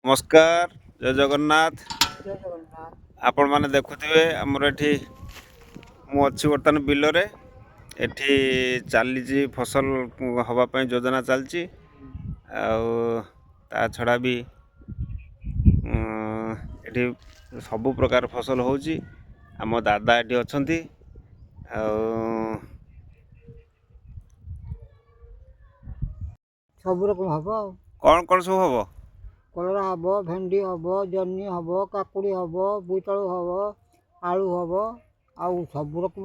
ନମସ୍କାର, ଜୟ ଜଗନ୍ନାଥ। ଜୟ ଜଗନ୍ନାଥ। ଆପଣମାନେ ଦେଖୁଥିବେ, ଆମର ଏଠି ମୁଁ ଅଛି ବର୍ତ୍ତମାନ ବିଲରେ। ଏଠି ଚାଲିଛି ଫସଲ ହେବା ପାଇଁ ଯୋଜନା ଚାଲିଛି। ଆଉ ତା ଛଡ଼ା ବି ଏଠି ସବୁ ପ୍ରକାର ଫସଲ ହେଉଛି। ଆମ ଦାଦା ଏଠି ଅଛନ୍ତି। ଆଉ ସବୁ ରକମ ହବ। ଆଉ କ'ଣ କ'ଣ ସବୁ ହବ? କଲରା ହବ, ଭେଣ୍ଡି ହବ, ଜହ୍ନି ହବ, କାକୁଡ଼ି ହବ, ବୋଇତାଳୁ ହବ, ଆଳୁ ହବ, ଆଉ ସବୁ ରକମ,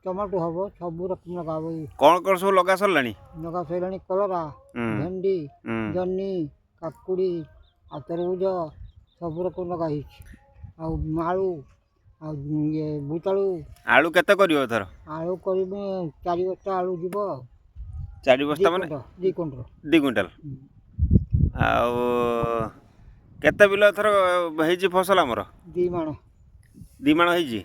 ଟମାଟୋ ହବ, ସବୁ ରକମ ଲଗା ହବ। କ'ଣ କ'ଣ ସବୁ ଲଗା ସରିଲାଣି? ଲଗା ସରିଲାଣି କଲରା, ଭେଣ୍ଡି, ଜହ୍ନି, କାକୁଡ଼ି ଆଉ ତରଭୁଜ, ସବୁ ରକମ ଲଗା ହେଇଛି। ଆଉ ଆଳୁ ଆଉ ଇଏ ବୋଇତାଳୁ। ଆଳୁ କେତେ କରିବ ଏଥର? ଆଳୁ କରିବି, 4 ବସ୍ତା ଆଳୁ ଯିବ ଆଉ। 4 ବସ୍ତା ମାନେ? 2 କୁଇଣ୍ଟାଲ। 2 କୁଇଣ୍ଟାଲ। ଆଉ କେତେ ବିଲ ଏଥର ହେଇଛି ଫସଲ ଆମର? 2 ମାଣ। 2 ମାଣ ହେଇଛି।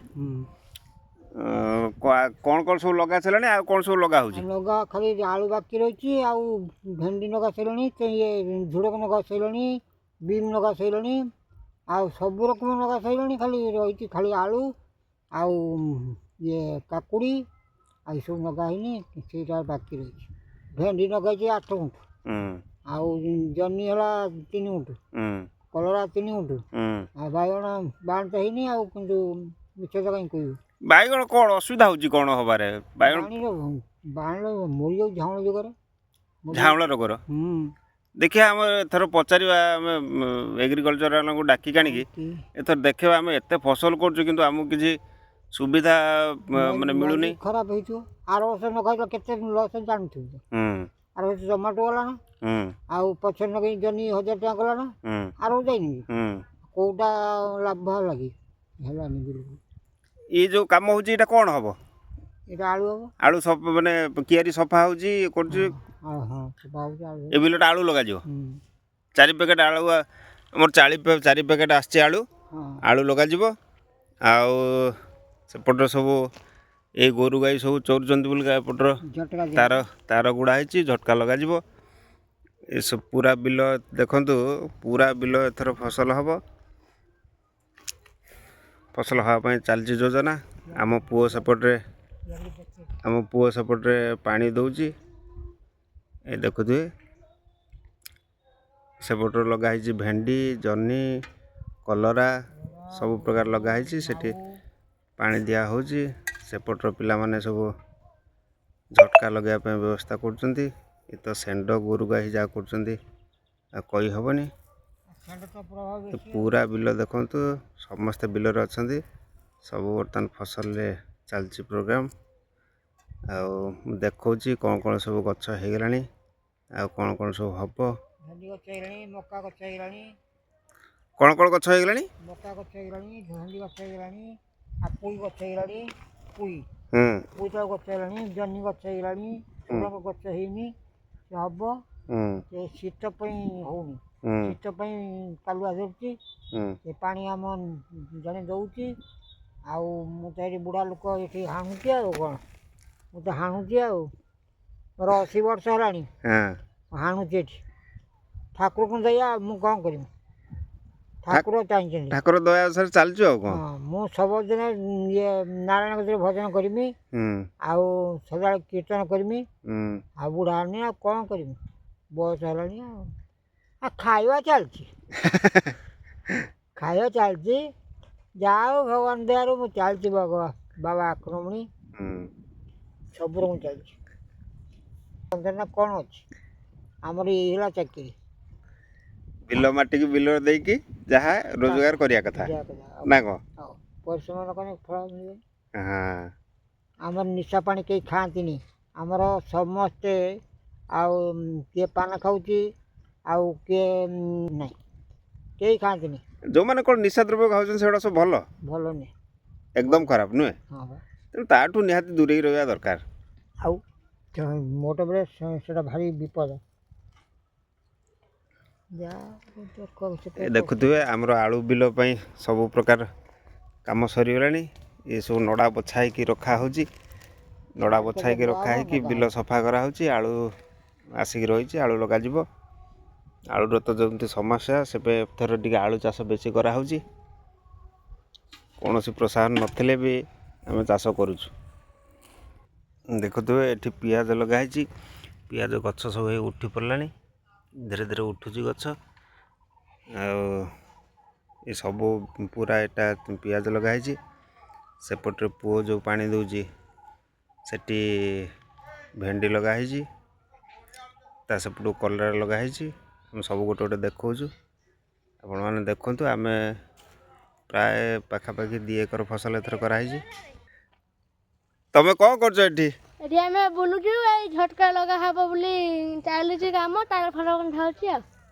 କ'ଣ କ'ଣ ସବୁ ଲଗା ସରିଲାଣି ଆଉ କ'ଣ ସବୁ ଲଗା ହେଉଛି? ଲଗା ଖାଲି ଆଳୁ ବାକି ରହିଛି। ଆଉ ଭେଣ୍ଡି ଲଗା ସରିଲାଣି, ଇଏ ଝୁଡ଼କ ଲଗା ସରିଲାଣି, ବିମ୍ ଲଗା ସରିଲାଣି, ଆଉ ସବୁ ରକମ ଲଗା ସରିଲାଣି। ଖାଲି ରହିଛି ଖାଲି ଆଳୁ ଆଉ ଇଏ କାକୁଡ଼ି, ଆଉ ଏସବୁ ଲଗା ହେଇନି, ସେଇଟା ବାକି ରହିଛି। ଭେଣ୍ଡି ଲଗାଇଛି 8 ଗୁଣ୍ଠ, ଆଉ ଜହ୍ନି ହେଲା 3 ଗୁଣ୍ଠ, କଲରା 3 ଗୁଣ୍ଠ, ଆଉ ବାଇଗଣ ବାଣ ତ ହେଇନି। ଆଉ କିନ୍ତୁ ମିଛ ତ କାହିଁ କହିବି? ବାଇଗଣ କ'ଣ ଅସୁବିଧା ହେଉଛି କ'ଣ ହବାରେ ବାଇଗଣ? ବାଣୀର ମରିଯାଉଛି ଝାଉଁଳ ଯୁଗରେ। ଝାଉଁଳ ରୋଗର। ଦେଖିବା, ଆମେ ଏଥର ପଚାରିବା, ଆମେ ଏଗ୍ରିକଲଚର ମାନଙ୍କୁ ଡାକିକି ଆଣିକି ଏଥର ଦେଖିବା। ଆମେ ଏତେ ଫସଲ କରୁଛୁ କିନ୍ତୁ ଆମକୁ କିଛି ସୁବିଧା ମାନେ ମିଳୁନି। ଖରାପ ହେଇଥିବ। ଆର ବର୍ଷ ନଗାଇଥିଲା କେତେ ଲସ୍ ଜାଣୁଥିବୁ ତ। ଆର ବର୍ଷ ଟମାଟୋ ଗଲା ନା, ଆଉ ପଛରେ ନଗେଇ ଜହ୍ନି 1000 ଟଙ୍କା ଗଲା ନା, ଆର ବର୍ଷ ଯାଇନି କି? କୋଉଟା ଲାଭ ହେଲା କି? ହେଲାନି ବିଲକୁଲ। ଏଇ ଯେଉଁ କାମ ହେଉଛି, ଏଇଟା କ'ଣ ହବ? ଏଇଟା ଆଳୁ ହବ। ଆଳୁ ସଫା, ମାନେ କିଆରି ସଫା ହେଉଛି, ଇଏ କରୁଛି। ହଁ, ସଫା ହେଉଛି ଆଳୁ। ଏ ବିଲଟା ଆଳୁ ଲଗାଯିବ। 4 ପ୍ୟାକେଟ୍ ଆଳୁ, ଆମର 4 ପ୍ୟାକେଟ୍ ଆସିଛି ଆଳୁ। ଆଳୁ ଲଗାଯିବ। ଆଉ ସେପଟରେ ସବୁ ଏଇ ଗୋରୁ ଗାଈ ସବୁ ଚରୁଛନ୍ତି ବୋଲି ଏପଟର ଝଟକା। ତାର ଗୁଡ଼ା ହେଇଛି, ଝଟକା ଲଗାଯିବ। ଏସବୁ ପୁରା ବିଲ ଦେଖନ୍ତୁ, ପୁରା ବିଲ ଏଥର ଫସଲ ହେବ। ଫସଲ ହେବା ପାଇଁ ଚାଲିଛି ଯୋଜନା। ଆମ ପୁଅ ସେପଟରେ ପାଣି ଦେଉଛି। ଏ ଦେଖୁଥିବେ, ସେପଟରେ ଲଗା ହେଇଛି ଭେଣ୍ଡି, ଜହ୍ନି, କଲରା, ସବୁ ପ୍ରକାର ଲଗା ହେଇଛି। ସେଠି ପାଣି ଦିଆ ହେଉଛି। ସେପଟର ପିଲାମାନେ ସବୁ ଝଟକା ଲଗାଇବା ପାଇଁ ବ୍ୟବସ୍ଥା କରୁଛନ୍ତି। ଏ ତ ଷେଣ୍ଢ ଗୋରୁ ଗାଈ ଯାହା କରୁଛନ୍ତି ଆଉ କହିହେବନି। ଷେଣ୍ଢ ତ ପ୍ରଭାବ ଏ ବେଶୀ। ପୁରା ବିଲ ଦେଖନ୍ତୁ, ସମସ୍ତେ ବିଲରେ ଅଛନ୍ତି ସବୁ। ବର୍ତ୍ତମାନ ଫସଲରେ ଚାଲିଛି ପ୍ରୋଗ୍ରାମ୍। ଆଉ ମୁଁ ଦେଖାଉଛି କ'ଣ କ'ଣ ସବୁ ଗଛ ହେଇଗଲାଣି ଆଉ କ'ଣ କ'ଣ ସବୁ ହେବ। ଭେଣ୍ଡି ଗଛ ହେଇଗଲାଣି, ମକା ଗଛ ହେଇଗଲାଣି। କ'ଣ କ'ଣ ଗଛ ହେଇଗଲାଣି? ମକା ଗଛ ହେଇଗଲାଣି, ଭେଣ୍ଡି ଗଛ ହେଇଗଲାଣି, ଆଉ ପୋଇ ଗଛ ହେଇଗଲାଣି, ପୋଇ ବୋଇତାଳୁ ଗଛ ହେଇଗଲାଣି, ଜହ୍ନି ଗଛ ହେଇଗଲାଣି। ଝୁଡ଼ଙ୍ଗ ଗଛ ହେଇନି, ସେ ହବ। ସେ ଶୀତ ପାଇଁ ହଉନି। ଶୀତ ପାଇଁ କାଲୁଆ ଧରୁଛି। ସେ ପାଣି ଆମ ଜଣେ ଦେଉଛି। ଆଉ ମୁଁ ତ ଏଠି ବୁଢ଼ା ଲୋକ, ଏଠି ହାଣୁଛି। ଆଉ କ'ଣ, ମୁଁ ତ ହାଣୁଛି। ଆଉ ମୋର 80 ବର୍ଷ ହେଲାଣି, ହାଣୁଛି ଏଠି। ଠାକୁରଙ୍କୁ ଦୟା, ମୁଁ କ'ଣ କରିବି? ଠାକୁର ଚାହିଁଛନ୍ତି। ଠାକୁର ଦୟା ଅନୁସାରେ ଚାଲିଛୁ, ଆଉ କ'ଣ? ହଁ, ମୁଁ ସବୁଦିନ ଇଏ ନାରାୟଣ କତିରେ ଭଜନ କରିମି ଆଉ ସଦାବେଳେ କୀର୍ତ୍ତନ କରିମି। ଆଉ ବୁଢ଼ା ହେନି, ଆଉ କ'ଣ କରିମି? ବୟସ ହେଲାଣି। ଆଉ ଖାଇବା ଚାଲିଛି, ଖାଇବା ଚାଲିଛି। ଯାହା ହଉ, ଭଗବାନ ଦୟାରୁ ମୁଁ ଚାଲିଛି। ଭଗବାନ ବାବା ଆକ୍ରମଣୀ ସବୁ ରକମ ଚାଲିଛି। ନା କ'ଣ ଅଛି ଆମର? ଏଇ ହେଲା ଚାକିରି। ବିଲ ମାଟିକି ବିଲରେ ଦେଇକି ଯାହା ରୋଜଗାର କରିବା କଥା। ଯାହା କଥା ଆଉ। ନା କ'ଣ? ଆଉ ପରିଶ୍ରମ ନ କଲେ ଫଳ ମିଳିବନି। ଆମର ନିଶା ପାଣି କେହି ଖାଆନ୍ତିନି। ଆମର ସମସ୍ତେ, ଆଉ କିଏ ପାନ ଖାଉଛି ଆଉ କିଏ ନାହିଁ, କେହି ଖାଆନ୍ତିନି। ଯେଉଁମାନେ କ'ଣ ନିଶା ଦ୍ରବ୍ୟ ଖାଉଛନ୍ତି, ସେଗୁଡ଼ା ସବୁ ଭଲ? ଭଲ ନୁହେଁ। ଏକଦମ ଖରାପ ନୁହେଁ? ହଁ ବା। ତେଣୁ ତାଠୁ ନିହାତି ଦୂରେଇ ରହିବା ଦରକାର। ଆଉ ମୋଟ ବେଳେ ସେଟା ଭାରି ବିପଦ। ଏ ଦେଖୁଥିବେ, ଆମର ଆଳୁ ବିଲ ପାଇଁ ସବୁ ପ୍ରକାର କାମ ସରିଗଲାଣି। ଏସବୁ ନଡ଼ା ବଛା ହେଇକି ରଖା ହେଉଛି। ନଡ଼ା ବଛା ହେଇକି ରଖା ହେଇକି ବିଲ ସଫା କରାହେଉଛି। ଆଳୁ ଆସିକି ରହିଛି, ଆଳୁ ଲଗାଯିବ। ଆଳୁର ତ ଯେମିତି ସମସ୍ୟା, ସେବେ ଏଥର ଟିକେ ଆଳୁ ଚାଷ ବେଶୀ କରାହେଉଛି। କୌଣସି ପ୍ରୋତ୍ସାହନ ନଥିଲେ ବି ଆମେ ଚାଷ କରୁଛୁ। ଦେଖୁଥିବେ, ଏଠି ପିଆଜ ଲଗା ହେଇଛି। ପିଆଜ ଗଛ ସବୁ ହେଇ ଉଠି ପଡ଼ିଲାଣି, ଧୀରେ ଧୀରେ ଉଠୁଛି ଗଛ। ଆଉ ଏସବୁ ପୁରା ଏଟା ପିଆଜ ଲଗା ହେଇଛି। ସେପଟରେ ପୁଅ ଯେଉଁ ପାଣି ଦେଉଛି, ସେଠି ଭେଣ୍ଡି ଲଗା ହେଇଛି, ତା ସେପଟକୁ କଲରା ଲଗା ହେଇଛି। ଆମେ ସବୁ ଗୋଟେ ଗୋଟେ ଦେଖାଉଛୁ, ଆପଣମାନେ ଦେଖନ୍ତୁ। ଆମେ ପ୍ରାୟ ପାଖାପାଖି 2 ଏକର ଫସଲ ଏଥର କରାହେଇଛି। ତମେ କ'ଣ କରୁଛ ଏଠି? ଏଠି ଆମେ ବୁଲୁଛୁ। ଏଇ ଝଟକା ଲଗା ହବ ବୋଲି ଚାଲିଛି କାମ, ତାର ଫାର ବନ୍ଧା ହଉଛି ଆଉ।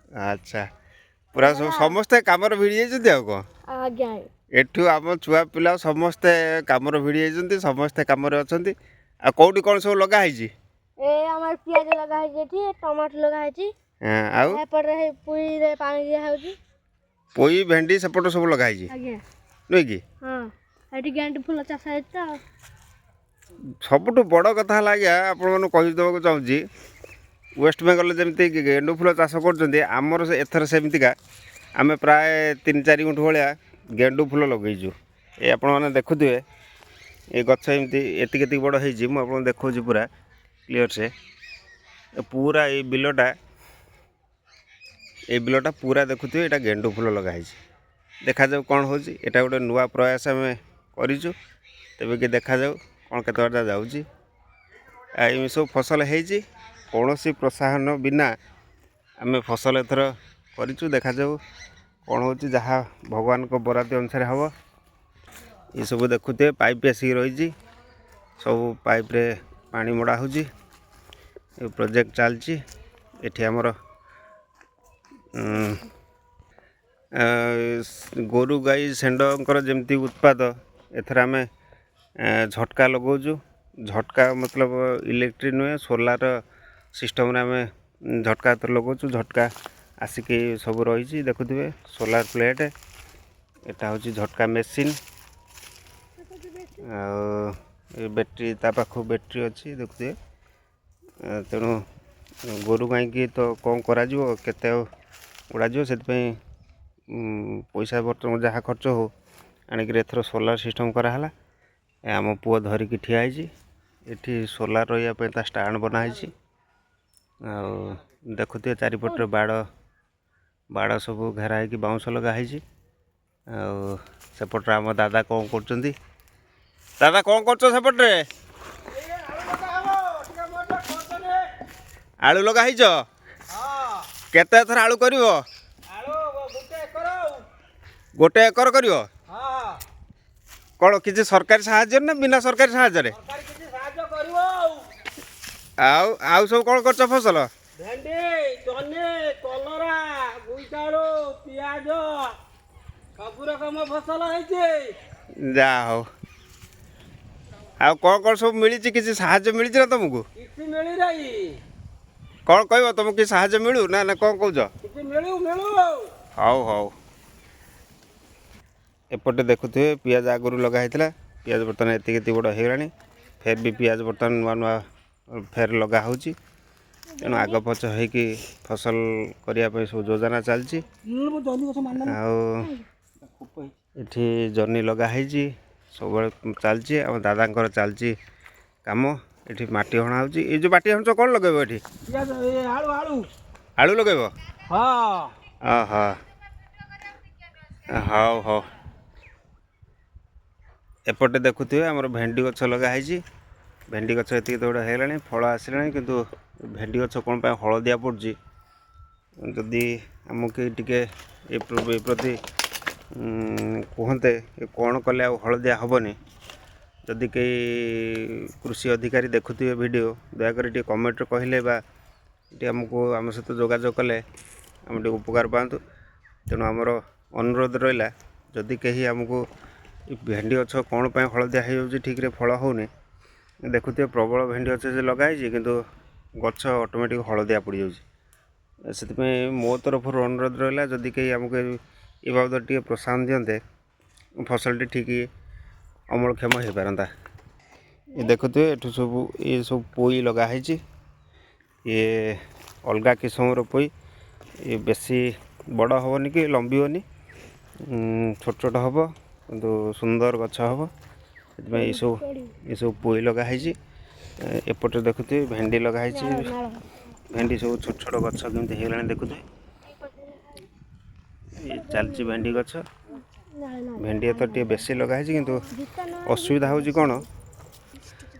ଆଚ୍ଛା, ପୁରା ସବୁ ସମସ୍ତେ କାମରେ ଭିଡ଼ି ଯାଇଛନ୍ତି ଆଉ କ'ଣ? ଆଜ୍ଞା। ଏଠୁ ଆମ ଛୁଆ ପିଲା ସମସ୍ତେ କାମରେ ଭିଡ଼ି ଯାଇଛନ୍ତି, ସମସ୍ତେ କାମରେ ଅଛନ୍ତି। ଆଉ କେଉଁଠି କ'ଣ ସବୁ ଲଗା ହେଇଛି? ଏ ଆମର ପିଆଜ ଲଗା ହେଇଛି ଏଠି, ଟମାଟୋ ଲଗା ହେଇଛି। ହଁ, ଆଉ ଏପଟରେ ହେଇ ପୋଇରେ ପାଣି ଦିଆ ହଉଛି। ପୋଇ, ଭେଣ୍ଡି ସେପଟ ସବୁ ଲଗା ହେଇଛି? ଆଜ୍ଞା। ନୁହେଁ କି? ହଁ, ଏଠି ଗେଣ୍ଡୁ ଫୁଲ ଚାଷ ହେଇଛି ତ। ସବୁଠୁ ବଡ଼ କଥା ହେଲା ଆଜ୍ଞା, ଆପଣମାନଙ୍କୁ କହିଦେବାକୁ ଚାହୁଁଛି, ୱେଷ୍ଟବେଙ୍ଗଲରେ ଯେମିତି ଗେଣ୍ଡୁ ଫୁଲ ଚାଷ କରୁଛନ୍ତି, ଆମର ଏଥର ସେମିତିକା ଆମେ ପ୍ରାୟ 3-4 ଗୁଣ୍ଠ ଭଳିଆ ଗେଣ୍ଡୁ ଫୁଲ ଲଗେଇଛୁ। ଏ ଆପଣମାନେ ଦେଖୁଥିବେ, ଏ ଗଛ ଏମିତି ଏତିକି ଏତିକି ବଡ଼ ହେଇଛି। ମୁଁ ଆପଣଙ୍କୁ ଦେଖାଉଛି ପୁରା କ୍ଲିଅର୍ ସେ। ଏ ପୁରା ଏଇ ବିଲଟା ପୁରା ଦେଖୁଥିବେ, ଏଇଟା ଗେଣ୍ଡୁ ଫୁଲ ଲଗା ହେଇଛି। ଦେଖାଯାଉ କ'ଣ ହେଉଛି। ଏଇଟା ଗୋଟେ ନୂଆ ପ୍ରୟାସ ଆମେ କରିଛୁ। ତେବେ କି ଦେଖାଯାଉ କ'ଣ କେତେ ବାଟ ଯାଉଛି। ଆଉ ଏମିତି ସବୁ ଫସଲ ହେଇଛି। କୌଣସି ପ୍ରୋତ୍ସାହନ ବିନା ଆମେ ଫସଲ ଏଥର କରିଛୁ। ଦେଖାଯାଉ କ'ଣ ହେଉଛି, ଯାହା ଭଗବାନଙ୍କ ବରାତି ଅନୁସାରେ ହେବ। ଏସବୁ ଦେଖୁଥିବେ, ପାଇପ୍ ଆସିକି ରହିଛି, ସବୁ ପାଇପ୍ରେ ପାଣି ମଡ଼ା ହେଉଛି। ଏ ପ୍ରୋଜେକ୍ଟ ଚାଲିଛି ଏଠି ଆମର। ଗୋରୁ ଗାଈ ଷେଣ୍ଢଙ୍କର ଯେମିତି ଉତ୍ପାତ, ଏଥର ଆମେ ଝଟକା ଲଗାଉଛୁ। ଝଟକା ମତଲବ ଇଲେକ୍ଟ୍ରିକ୍ ନୁହେଁ, ସୋଲାର ସିଷ୍ଟମ୍ରେ ଆମେ ଝଟକା ଏଥର ଲଗାଉଛୁ। ଝଟକା ଆସିକି ସବୁ ରହିଛି, ଦେଖୁଥିବେ ସୋଲାର ପ୍ଲେଟ୍। ଏଟା ହେଉଛି ଝଟକା ମେସିନ୍। ଆଉ ଏ ବ୍ୟାଟେରୀ, ତା ପାଖକୁ ବ୍ୟାଟେରୀ ଅଛି, ଦେଖୁଥିବେ। ତେଣୁ ଗୋରୁ ଗାଈକି ତ କ'ଣ କରାଯିବ, କେତେ ଆଉ ଉଡ଼ାଯିବ? ସେଥିପାଇଁ ପଇସା ବର୍ତ୍ତମାନ ଯାହା ଖର୍ଚ୍ଚ ହଉ, ଆଣିକିରି ଏଥର ସୋଲାର ସିଷ୍ଟମ୍ କରାହେଲା। ଏ ଆମ ପୁଅ ଧରିକି ଠିଆ ହେଇଛି ଏଠି। ସୋଲାର ରହିବା ପାଇଁ ତା ଷ୍ଟାଣ୍ଡ ବନା ହେଇଛି। ଆଉ ଦେଖୁଥିବେ, ଚାରିପଟରେ ବାଡ଼ ସବୁ ଘେରା ହେଇକି ବାଉଁଶ ଲଗା ହେଇଛି। ଆଉ ସେପଟରେ ଆମ ଦାଦା କ'ଣ କରୁଛନ୍ତି? ଦାଦା, କ'ଣ କରୁଛ ସେପଟରେ? ଆଳୁ ଲଗା ହେଇଛ? କେତେ ଏଥର ଆଳୁ କରିବ? ଆଳୁ 1 ଏକର ଆଉ। 1 ଏକର କରିବ? ହଁ। କ'ଣ କିଛି ସରକାରୀ ସାହାଯ୍ୟରେ ନା ବିନା ସରକାରୀ ସାହାଯ୍ୟରେ? ସରକାର କିଛି ସାହାଯ୍ୟ କରିବ ଆଉ। ଆଉ ସବୁ କ'ଣ କରୁଛ ଫସଲ? ଭେଣ୍ଡି, ଜହ୍ନି, କଲରା, ବୋଇତାଳୁ, ପିଆଜ, ସବୁ ରକମ ଫସଲ ହେଇଛି। ଯାହା ହଉ। ଆଉ କ'ଣ କ'ଣ ସବୁ ମିଳିଛି? କିଛି ସାହାଯ୍ୟ ମିଳିଛି ନା ତମକୁ? କିଛି ମିଳିନାହିଁ। କ'ଣ କହିବ, ତମକୁ କିଛି ସାହାଯ୍ୟ ମିଳୁ ନା ନା କ'ଣ କହୁଛ? କିଛି ମିଳୁ, ମିଳୁ ଆଉ। ହଉ। ଏପଟେ ଦେଖୁଥିବେ, ପିଆଜ ଆଗରୁ ଲଗା ହେଇଥିଲା। ପିଆଜ ବର୍ତ୍ତମାନ ଏତିକି ଏତିକି ବଡ଼ ହେଇଗଲାଣି। ଫେର୍ ବି ପିଆଜ ବର୍ତ୍ତମାନ ନୂଆ ନୂଆ ଫେର୍ ଲଗା ହେଉଛି। ତେଣୁ ଆଗ ପଛ ହେଇକି ଫସଲ କରିବା ପାଇଁ ସବୁ ଯୋଜନା ଚାଲିଛି। ଜହ୍ନି ଗଛ ମାନେ ଆଉ ଏଠି ଜହ୍ନି ଲଗା ହେଇଛି, ସବୁବେଳେ ଚାଲିଛି। ଆମ ଦାଦାଙ୍କର ଚାଲିଛି କାମ। ଏଠି ମାଟି ହଣା ହେଉଛି। ଏଇ ଯେଉଁ ମାଟି ହାଣୁଛ, କ'ଣ ଲଗେଇବ ଏଠି? ପିଆଜ, ଏ ଆଳୁ, ଆଳୁ। ଆଳୁ ଲଗେଇବ? ହଁ। ଓହୋ, ହଉ। ଏପଟେ ଦେଖୁଥିବେ, ଆମର ଭେଣ୍ଡି ଗଛ ଲଗା ହେଇଛି। ଭେଣ୍ଡି ଗଛ ଏତିକି ତ ଗୋଟେ ହେଇଗଲାଣି, ଫଳ ଆସିଲାଣି। କିନ୍ତୁ ଭେଣ୍ଡି ଗଛ କ'ଣ ପାଇଁ ହଳଦିଆ ପଡ଼ୁଛି? ଯଦି ଆମକୁ କେହି ଟିକେ ଏ ପ୍ରତି କୁହନ୍ତେ, ଏ କ'ଣ କଲେ ଆଉ ହଳଦିଆ ହେବନି। ଯଦି କେହି କୃଷି ଅଧିକାରୀ ଦେଖୁଥିବେ ଭିଡ଼ିଓ, ଦୟାକରି ଟିକେ କମେଣ୍ଟରେ କହିଲେ ବା ଟିକେ ଆମକୁ ଆମ ସହିତ ଯୋଗାଯୋଗ କଲେ ଆମେ ଟିକେ ଉପକାର ପାଆନ୍ତୁ। ତେଣୁ ଆମର ଅନୁରୋଧ ରହିଲା, ଯଦି କେହି ଆମକୁ ଏ ଭେଣ୍ଡି ଗଛ କ'ଣ ପାଇଁ ହଳଦିଆ ହେଇଯାଉଛି, ଠିକ୍ରେ ଫଳ ହେଉନି। ଦେଖୁଥିବେ, ପ୍ରବଳ ଭେଣ୍ଡି ଗଛ ଯେ ଲଗା ହେଇଛି, କିନ୍ତୁ ଗଛ ଅଟୋମେଟିକ୍ ହଳଦିଆ ପଡ଼ିଯାଉଛି। ସେଥିପାଇଁ ମୋ ତରଫରୁ ଅନୁରୋଧ ରହିଲା, ଯଦି କେହି ଆମକୁ ଏ ବାବଦରେ ଟିକେ ପ୍ରୋତ୍ସାହନ ଦିଅନ୍ତେ, ଫସଲଟି ଠିକ୍ ଅମଳକ୍ଷମ ହେଇପାରନ୍ତା। ଏ ଦେଖୁଥିବେ, ଏଠୁ ସବୁ ଏ ସବୁ ପୋଇ ଲଗା ହେଇଛି। ଇଏ ଅଲଗା କିସମର ପୋଇ। ଇଏ ବେଶୀ ବଡ଼ ହେବନି କି ଲମ୍ବିବନି, ଛୋଟ ଛୋଟ ହେବ, କିନ୍ତୁ ସୁନ୍ଦର ଗଛ ହେବ। ସେଥିପାଇଁ ଏସବୁ ପୋଇ ଲଗା ହେଇଛି। ଏପଟେ ଦେଖୁଥିବେ ଭେଣ୍ଡି ଲଗା ହେଇଛି। ଭେଣ୍ଡି ସବୁ ଛୋଟ ଛୋଟ ଗଛ କେମିତି ହେଇଗଲାଣି ଦେଖୁଥିବେ। ଇଏ ଚାଲିଛି ଭେଣ୍ଡି ଗଛ। ଭେଣ୍ଡି ଏଥର ଟିକେ ବେଶୀ ଲଗା ହେଇଛି, କିନ୍ତୁ ଅସୁବିଧା ହେଉଛି କ'ଣ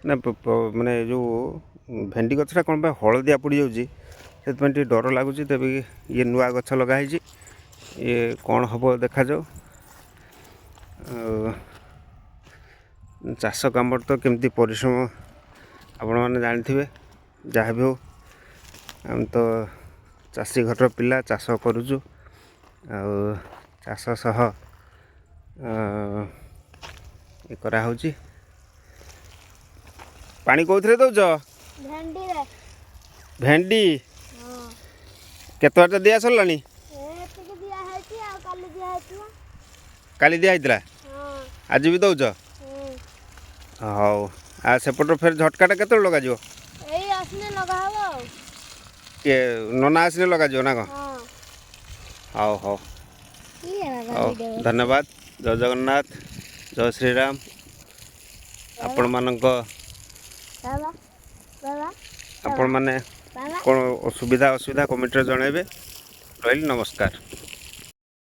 ନା ମାନେ ଯେଉଁ ଭେଣ୍ଡି ଗଛଟା କ'ଣ ପାଇଁ ହଳଦିଆ ପଡ଼ିଯାଉଛି, ସେଥିପାଇଁ ଟିକେ ଡର ଲାଗୁଛି। ତେବେ ଇଏ ନୂଆ ଗଛ ଲଗା ହେଇଛି, ଇଏ କ'ଣ ହେବ ଦେଖାଯାଉ। ଆଉ ଚାଷ କାମରେ ତ କେମିତି ପରିଶ୍ରମ ଆପଣମାନେ ଜାଣିଥିବେ। ଯାହା ବି ହଉ, ଆମେ ତ ଚାଷୀ ଘରର ପିଲା, ଚାଷ କରୁଛୁ। ଆଉ ଚାଷ ସହ ଇଏ କରାହେଉଛି। ପାଣି କେଉଁଥିରେ ଦେଉଛ? ଭେଣ୍ଡିରେ। ଭେଣ୍ଡି? ହଁ। କେତେ ବାଟ ଦିଆ ସରିଲାଣି? ଏତିକି ଦିଆ ହେଇଛି, ଆଉ କାଲି ଦିଆ ହେଇଥିଲା। କାଲି ଦିଆ ହେଇଥିଲା? ହଁ। ଆଜି ବି ଦେଉଛ? ହୁଁ। ହଉ, ଆଉ ସେପଟର ଫେର ଝଟକାଟା କେତେବେଳେ ଲଗାଯିବ? ଏଇ ଆସିଲେ ଲଗା ହବ ଆଉ। କିଏ ନନା ଆସିଲେ ଲଗାଯିବ ନା କ'ଣ? ହଁ। ହଉ ହଉ। ଇଏ ହଉ, ଧନ୍ୟବାଦ। ଜୟ ଜଗନ୍ନାଥ, ଜୟ ଶ୍ରୀରାମ। ଆପଣମାନଙ୍କ ବାବା, ବାବା। ଆପଣମାନେ ବାବା। କ'ଣ ସୁବିଧା ଅସୁବିଧା କମେଣ୍ଟରେ ଜଣାଇବେ। ରହିଲି, ନମସ୍କାର।